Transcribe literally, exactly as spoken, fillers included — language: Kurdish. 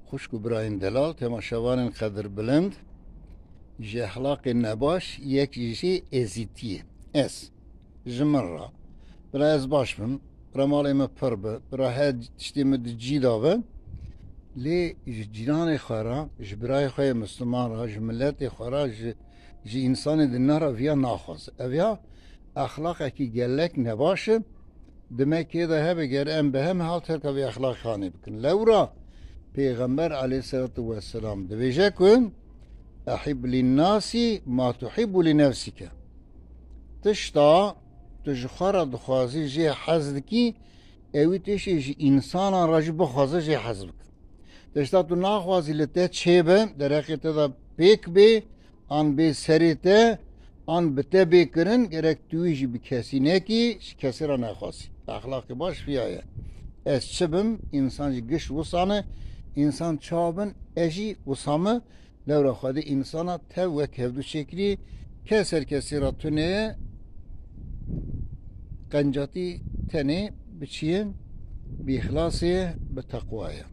Xwişk û birayên delal, temaşevanên qedirbilind, ji exlaqê nebaş yek jî êzîtiyê. Ez, ji min re, bira ez baş bim, bira malê min pir be, bira her tiştê min di cî de be, lê ji cîranê xwe re, ji birayê xwe yê Misliman re, ji miletê xwe re, ji, ji însanê dina re viya naxwaze. Ev ya exlaqekî gelek nebaş e. Di me kê de hebe, ger em bi hem hal terka vê exlaqanê bikin. Lewra Pêxember aleyhisselatu vesselam dibêje ku, "Ehib linnasi ma tuhibbu li nefsike." Tişta tu ji xwe re dixwazî, jê hez dikî, ewî tiştê ji însanan re jî bixwaze, jê hez bike. Tişta tu naxwazî li te çêbe, dereqê te de pêk bê, an bê serê te, an bi te bê kirin, gerek tu wî jî bi kesî nekî, ji kesî re nexwazî. Exlaqê baş viya ye. Ez çi bim, însan jî giş wisan e, însan çawa bin, ez jî wisa me, lewra Xwedê însana tev wek hevdû çêkirî, kes her kesî re tune ye, qencatî tenê bi çi ye, bi îxlasê, bi teqwa ye.